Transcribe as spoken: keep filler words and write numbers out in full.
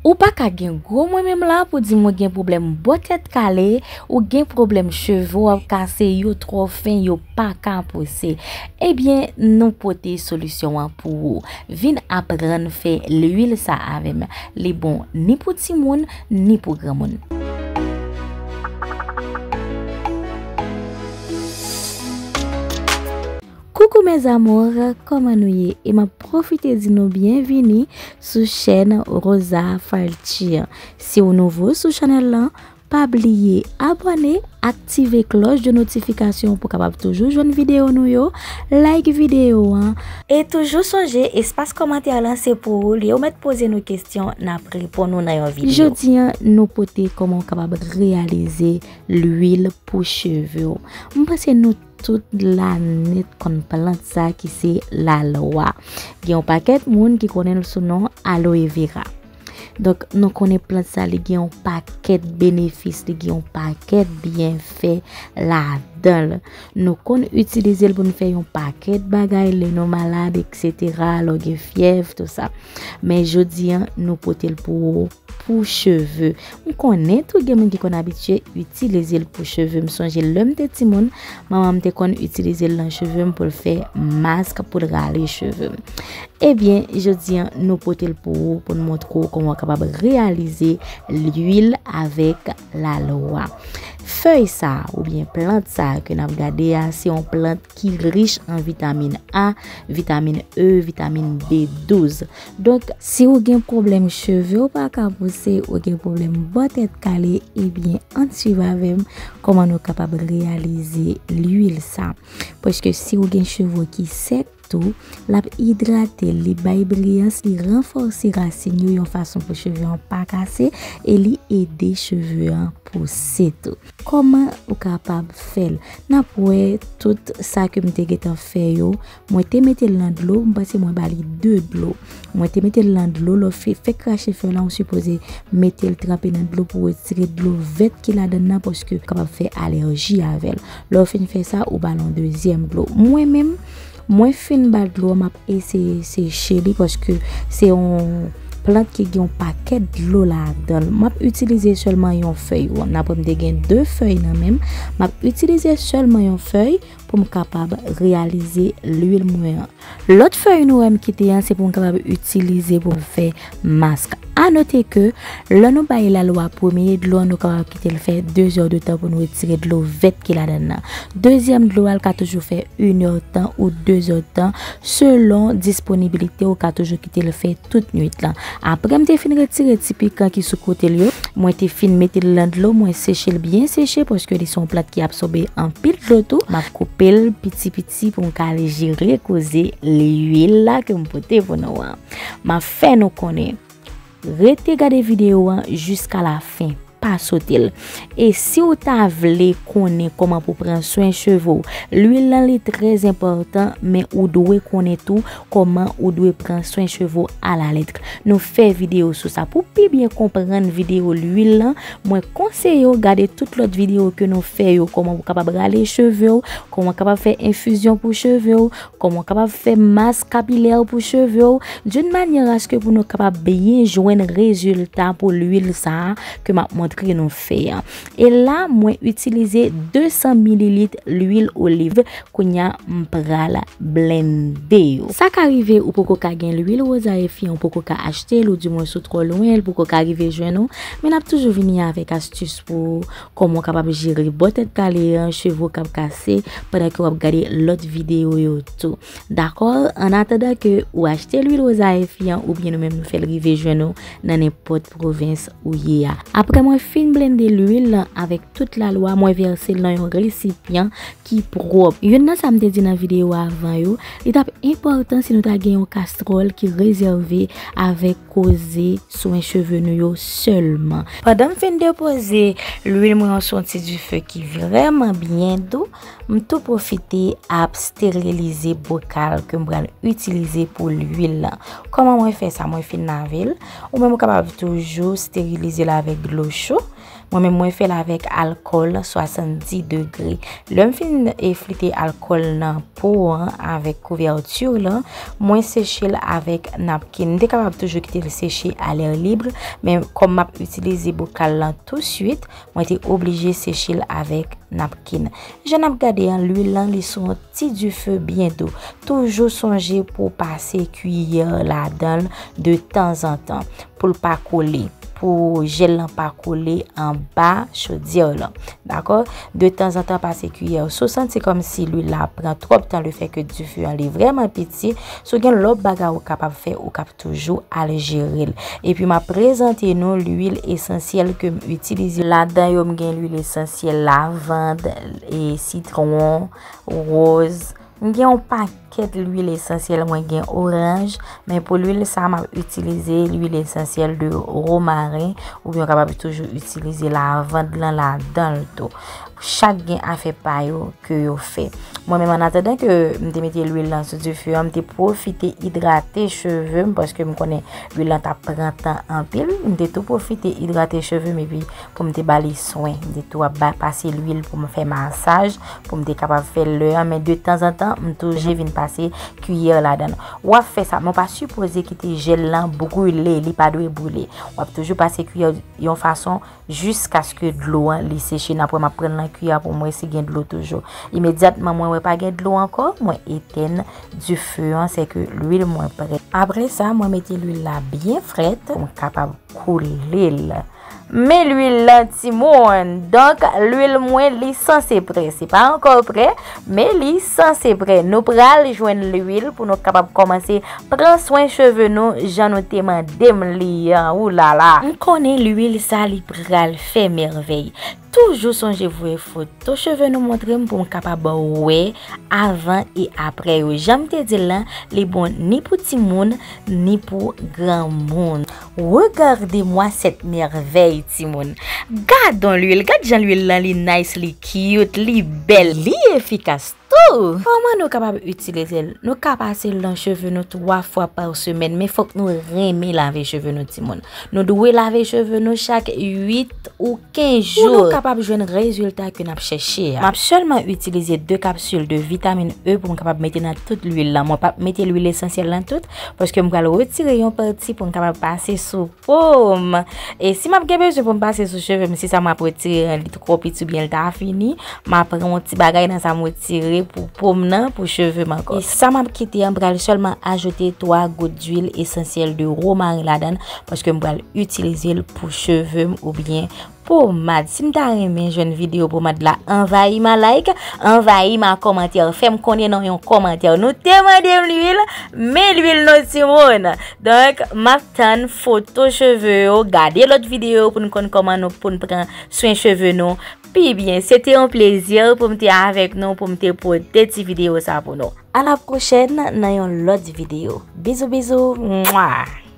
Ou pa ka gen gwo mwen menm la pou di m ou gen pwoblèm bò tèt kale, ou gen pwoblèm cheve w ap kase, yo twò fen, yo pa ka pouse. Ebyen, nou pote solisyon an pou ou. Vin aprann fè lwil sa avè m. Li bon ni pou timoun, ni pou granmoun. Coucou mes amours, kòman nou ye? E m ap pwofite di nou byenvini sou chèn Rosa Falchi. Si w nouvo sou chanèl lan, pa bliye abòne, aktive klòch de notifikasyon pou w kapab toujou jwenn videyo nou yo, like videyo an. E toujou sonje, espas kòmantè lan se pou ou, lè w mèt poze nou kesyon, n ap reponn ou nan yon videyo. Jodi an, nou pote kòman w kapab reyalize lwil pou cheve w. M panse nou tout la nèt konn plant sa ki se lalwa. Gen yon pakèt moun ki konnen l sou non aloe vera. Donk, nou konnen plant sa, li gen yon pakèt benefis, li gen yon pakèt byenfè ladan l. Nou konn itilize l pou n fè yon pakèt bagay, lè nou malad, etsetera, lè w gen fyèv, tou sa. Men jodi an, nou pote l pou ou, pou cheve. M konnen tou gen moun ki konn abitye itilize l pou cheve. M sonje lè m te timoun, manman m te konn itilize l nan cheve m pou l fè mask pou l rale cheve m. Ebyen, jodi an, nou pote l pou ou, pou n montre w kòman w kapab reyalize lwil avèk lalwa. Fèy sa a, oubyen plant sa a ke n ap gade a, se yon plant ki rich an vitamin A, vitamin E, vitamin B douz. Donk, si ou gen pwoblèm cheve w pa ka pouse, ou gen pwoblèm bò tèt kale, ebyen, ann swiv avè m kòman nou kapab reyalize lwil sa. Paske si ou gen cheve w ki sèk tou, l ap idrate l, li bay briyans, li ranfòse rasin yo yon fason pou cheve an pa kase e li ede cheve an pouse tou. Kòman ou kapab fè l? N ap wè tout sa ke m te gentan fè yo. Mwen te mete l nan dlo, m panse mwen ba li de dlo. Mwen te mete l nan dlo, lè w fe-, fèk krache fèy lan, ou sipoze mete l tranpe nan dlo pou retire dlo vèt ki ladan l nan, paske w kapab fè alèji avè l. Lè w fin fè sa, ou ba l yon dezyèm dlo. Mwen menm, mwen fin ba l dlo a, m ap eseye seche li, paske se yon plant ki gen yon pakèt dlo ladan l. M ap itilize sèlman yon fèy. Bon, n ap wè m te gen de fèy nan men m. M ap itilize sèlman yon fèy pou m kapab reyalize lwil mwen an. Lòt fèy nou wè m kite an, se pou m kapab itilize pou m fè mask. A note ke, lè nou bay lalwa premye dlo an, nou kapab kite l fè de zè de tan pou nou retire dlo vèt ki ladan l nan. Dezyèm dlo a, l ka toujou fè inèdtan ou de zè de tan, selon disponibilite ou ka toujou kite l fè tout nwit lan. Apre m te fin retire ti pikan ki sou kote l yo, mwen te fin mete l nan dlo, mwen seche l byen seche, paske li se yon plant ki absòbe anpil dlo tou. M ap koupe l piti piti pou m ka al jere koze lwil la ke m pote pou nou an. M ap fè nou konnen. Rete gade videyo an jiska lafen. Pa sote l. E si w ta vle konnen kòman pou pran swen cheve w, lwil lan li trè enpòtan, men ou dwe konnen tou kòman ou dwe pran swen cheve w alalèt. Nou fè videyo sou sa. Pou pi byen konprann videyo lwil lan, mwen konseye w gade tout lòt videyo ke nou fè yo, kòman ou kapab rale cheve w, kòman w kapab fè enfizyon pou cheve w, kòman w kapab fè mask kapilè pou cheve w, d'une manière à ce que pou nou kapab byen jwenn rezilta pou lwil sa a ke m ap montre nou fè an. E la, mwen itilize de san mililit lwil oliv. Kounye a, m pral blende yo. Sa ka rive ou poko ka gen lwil wozayefi an, ou poko ka achte l, oudimwens ou twò lwen l, poko ka rive jwenn ou, men n ap toujou vini avèk astis pou ou, kòman w kapab jere bò tèt kale an, cheve w k ap kase, pandan ke w ap gade lòt videyo yo tou. Dakò? An atandan ke ou achte lwil wozayefi an, oubyen nou menm nou fè l rive jwenn ou nan nenpòt pwovens ou ye a. Apre mwen fin blende lwil lan avèk tout lalwa, mwen vèse l nan yon resipyan ki pwòp. Youn nan sa m te di nan videyo avan yo, li t ap enpòtan si nou ta gen yon kastròl ki rezève avèk koze swen cheve nou yo sèlman. Pandan m fin depoze lwil mwen an sou yon ti dife ki vrèman byen dou, m tou pwofite ap sterilize bokal ke m pral itilize pou lwil lan. Kòman mwen fè sa? Mwen fin lave l. Ou menm ou kapab toujou sterilize l avèk dlo cho. Mwen menm mwen fè l avèk alkòl swasanndis degre. Lè m fin e flite alkòl nan po an avèk kouvèti lan, mwen seche l avèk napkin. M te kapab toujou kite l seche a lè lib, men kòm m ap itilize bokal lan touswit, mwen te oblije seche l avèk napkin. Jan n ap gade an, lwil lan li sou yon ti dife byen dou. Toujou sonje pou w pase kiyè ladan l de tanzantan pou l pa kole, pou jèl lan pa kole anba chodyè lan. Dakò? De tanzantan pase kiyè. Si w santi kòmsi lwil la pran twòp tan, lefètke dife an li vrèman piti, si w gen lòt bagay ou kapab fè, ou kap toujou al jere l. Epi m ap prezante nou lwil esansyèl ke m itilize. Ladan yo, m gen lwil esansyèl lavand, e sitwon, woz. M gen yon pakèt lwil esansyèl, mwen gen oranj, men pou lwil sa, m ap itilize lwil esansyèl de womaren, oubyen w kapab toujou itilize lavand lan ladan l tou. Chak gen afè pa yo ke yo fè. Mwen menm, an atandan ke m te mete lwil lan sou dife an, m te pwofite idrate cheve m, paske m konnen lwil lan t ap pran tan anpil. M te tou pwofite idrate cheve m, epi pou m te ba li swen. M te tou ap ba, pase lwil pou m fè masaj, pou m te kapab fè lè an, men de tanzantan, m toujou vin pase kiyè ladan l. W ap fè sa, men w pa sipoze kite jèl lan brile, li pa dwe brile. W ap toujou pase kiyè yon fason jiskaske dlo an li seche. N ap wè, m ap pran nan kiyè pou m wè si gen dlo toujou. Imedyatman mwen wè pa gen dlo ankò, mwen etenn dife an, sèke lwil mwen prè. Apre sa, mwen mete lwil la byen frèt pou m kapab koule l. Men lwil lan, timoun. Donk, lwil mwen, li sanse prè. Se pa ankò prè, men li sanse prè. Nou pral jwenn lwil pou nou kapab kòmanse pran swen cheve nou jan nou te mande m li an. Ou la la. M konnen lwil sa li pral fè mèvèy. Toujou sonje voye foto cheve nou montre m pou m kapab wè avan e aprè yo. Jan m te di l lan, li bon ni pou timoun, ni pou granmoun. Regardez-moi cette merveille, timoun. Gad on lwil, gad jan lwil lan li nice, li cute, li bèl, li efikas tou. Kòman nou kapab itilize l? Nou ka pase l nan cheve nou twa fwa pa semèn, men fòk nou renmen lave cheve nou, timoun. Nou dwe lave cheve nou chak uit ou kenz jou. Pou nou kapab jwenn rezilta ke n ap chèche a. M ap sèlman itilize de kapsil de vitamin E pou m kapab mete nan tout lwil lan. Mwen p ap mete lwil esansyèl nan tout, paske m pral retire yon pati pou m kapab pase sou po m. E si m ap gen bezwen pou m pase sou cheve m, si sa m ap retire an, li twò piti oubyen l ta fini, m ap pran yon ti bagay nan sa m retire pou po m nan, pou cheve m ankò. E sa m ap kite an, m pral sèlman ajoute twa gout dwil esansyèl de womaren ladan l, paske m pral itilize l pou cheve m oubyen pomad. Si m ta renmen jwenn videyo pomad la, anvayi m a like, anvayi m a kòmantè, fè m konnen nan yon kòmantè. Nou te mande m lwil, men lwil non, timoun. Donk, m ap tann foto cheve yo, gade lòt videyo pou n konn kòman nou, pou n pran swen cheve nou pi byen. Se te yon plezi pou m te avèk nou, pou m te pote ti videyo sa pou nou. A la pwochèn nan yon lòt videyo. Bizou, bizou. Mwa.